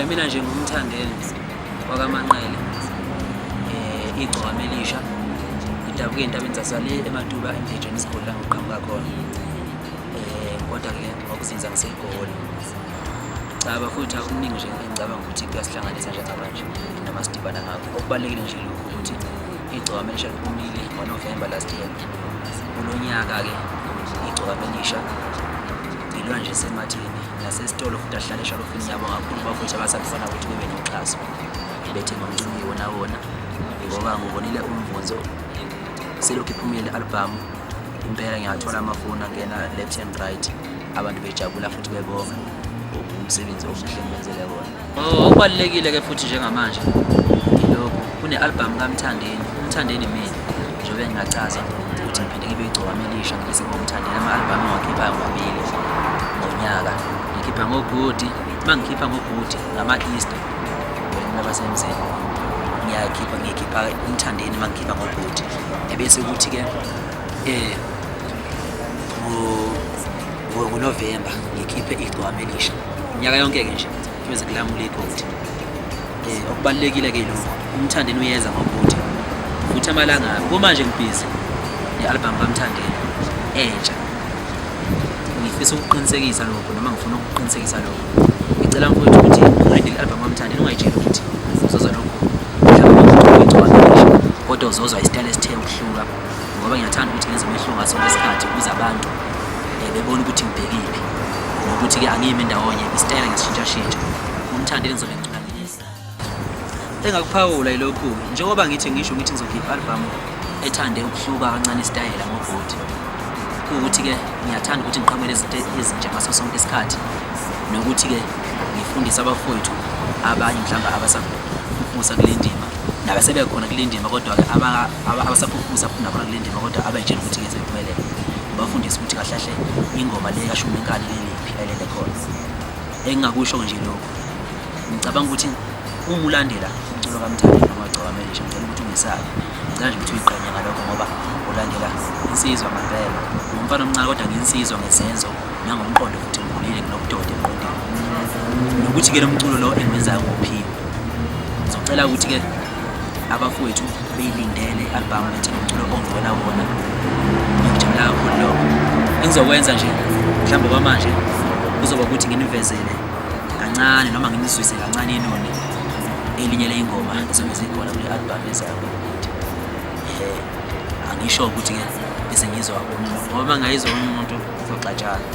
Mina nje nguMthandeni wakaManqele, igcokama elisha, ngidabuka ey'ntabeni zasale eMatuba eMdletsheni isigodi la ngiqhamuka khona. Kodwa-ke ngokuzinza ngiseGoli. Cha bafowethu akuningi nje engicabanga ukuthi kuyasihlanganisa njengamanje noma sidibana ngakho. Okubalulekile nje lokhu ukuthi igcokama elisha liphumile ngoNovember last year. Kulo nyaka-ke igcokama elisha lilwa nje sematheni nasesitolo futhi ahlale eshalofini. Ngiyabonga kakhulu bafowethu abasakufana ukuthi bebe noxhaso bethenga umculo ngiwona wona ngoba ngibonile umvunzo selokhu iphumile le-albhamu impela ngiyathola amafoni angena left and right abantu bejabula futhi bebonga umsebenzi omuhle engibenzele wona. Oh, okubalulekile-ke futhi njengamanje yilokhu kune-albhamu kaMthandeni, uMthandeni mina njengoba engingachaza ukuthi ngiphinde ngibe igcokama elisha ngibe sengiwuMthandeni. Ama-albhamu engiwakhiphayo mabili ngonyaka, ngikhipha ngogudi, uma ngikhipha ngogudi ngama-Easter ngolimi lwabasemzini ngiyakhipha ngikhipha uMthandeni uma ngikhipha ngogudi, ebese kuthi-ke ngoNovemba ngikhiphe igcokama elisha. Minyaka yonke-ke nje bese kulamula igodi. Okubalulekile-ke yilokhu, uMthandeni uyeza ngogudi futhi amalanga kumanje ngibhizi ne-albhamu kaMthandeni entsha. Ngifisa ukuqinisekisa lokho noma ngifuna ukuqinisekisa lokho. Ngicela mfowethu ukuthi ulindele i-albhamu kaMthandeni ungayitsheli ukuthi uzozwa lokhu mhlawumbe igcokama elisha, kodwa uzozwa isitayela esithe ukuhluka ngoba ngiyathanda ukuthi ngenze umehluko ngaso sonke isikhathi ukuze abantu bebone ukuthi ngibhekiphi nokuthi-ke angimi ndawonye, isitayela ngiyasishintshashintsha. UMthandeni ngizobe ngicula ngelinye. Engakuphawula yilokhu, njengoba ngithi ngisho ngithi ngizokhipha i-albhamu ethande ukuhluka kancane isitayela ngogodi, kuwukuthi-ke ngiyathanda ukuthi ngiqhamukele izinto ezintsha ngaso sonke isikhathi nokuthi-ke ngifundise abafowethu abanye mhlawumbe abasafufusa kule ndima nabasebekhona kule ndima kodwa-ke abasafufusa futhi nakhona kule ndima kodwa abayitshela ukuthi-ke sebephumelele, ngibafundise ukuthi kahle kahle ingoma le kaShumi Nkani leliphi elele khona. Engingakusho nje lokhu, ngicabanga ukuthi uma ulandela umculo kaMthandeni noma wagcokama elisha, ngicela ukuthi ungesabi, ngicela nje ukuthi uyiqhenye ngalokho ngoba ulandela insizwa ngempela. Ngumfana omncane kodwa nginsizwa ngezenzo nangomqondo futhi ngikhulile nginobudoda emqondweni. Nokuthi-ke lo mculo lo engiwenzayo ngophiwe. Ngizocela ukuthi-ke abafowethu beyilindele i-albhamu bethenge umculo ongiwona wona. Ngiyakujabula kakhulu lokho. Engizokwenza nje mhlawumbe kwamanje kuzoba ukuthi nginivezele kancane noma nginizwise kancane inoni elinye ley'ngoma ezobe zikhona kule albhamu ezayo ngokuthi angisho ukuthi-ke bese ngizwa omunye umuntu ngoba uma ngayizwa omunye umuntu uzoxatshana.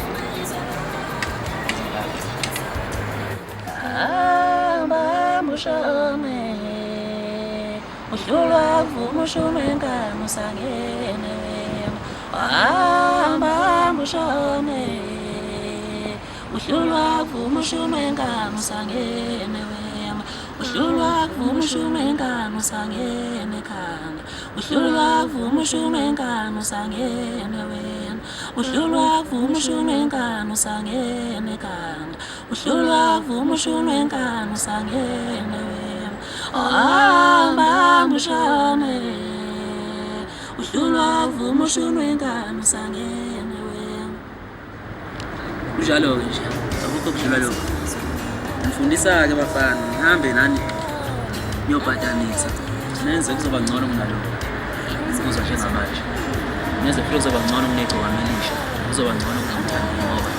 Hamba mushone uhlulwa kuvuma ushune nkani usangene wena. Hamba mushone uhlulwa kuvuma ushune nkani usangene wena. Uhlulwa kuvuma ushune nkani usangene ekhanda. Uhlulwa kuvuma ushune nkani usangene wena. Uhlulwa kuvuma ushune nkani usangene ekhanda. Uhlulwa kuvuma ushune nkani usangene wena. Ohamba mushone uhlulwa kuvuma ushune nkani usangene wena. Kunjalo-ke nje, akukho okudlula lokho. Ngifundisa-ke bafana, nihambe nani niyobhatanisa. Nenze kuzoba ngcono kunalokho kuzwa njengamanje. Nenze futhi kuzoba ngcono kunegcokama elisha, kuzoba ngcono kunomthandeni ngoba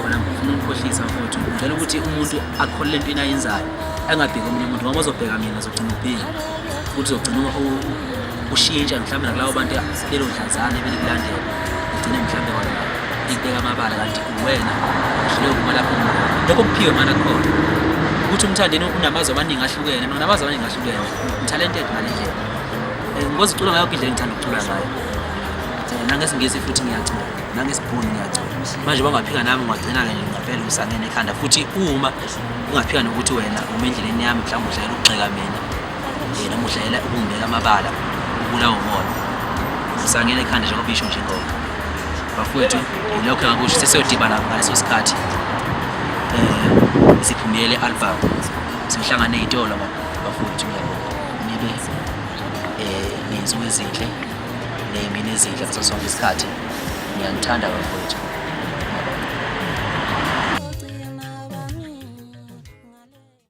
khona ngifuna ukukhohlisa mfowethu. Ngicela ukuthi umuntu akholele entweni ayenzayo, angabheki omunye umuntu ngoba uzobheka mina uzogcina ubheki futhi uzogcina ushintsha mhlawumbe nakulabo bantu lelo dlanzana ebelikulandela ugcine mhlawumbe kwalona likubeka amabala kanti uwena uhluleke ukuma lapho lokho kuphiwe mana kukhona ukuthi uMthandeni unamazwi amaningi ahlukene. Mina nginamazwi amaningi ahlukene, ngitalented ngale ndlela. Ngikwazi ukucula ngayo yonke indlela engithanda ukucula ngayo. NangesiNgisi futhi ngiyacula, nangesibhunu ngiyacula. Manje bangaphika nami ungagcina-ke nje ngempela usangene ekhanda futhi uma ungaphika nokuthi wena uma endleleni yami mhlawumbe udlalela ukugxeka mina noma udlalela ukungibeka amabala ubulawa umona usangene ekhanda njengoba isho nje ingoma. Bafowethu, yilokho engakusho, sesiyodibana ngaleso sikhathi siphumele i-album siyohlangana ey'tolo bafowethu. Ngiyabonga, nibe ney'nsuku ezinhle ney'mini ezinhle ngaso sonke isikhathi. Ngiyanithanda bafowethu.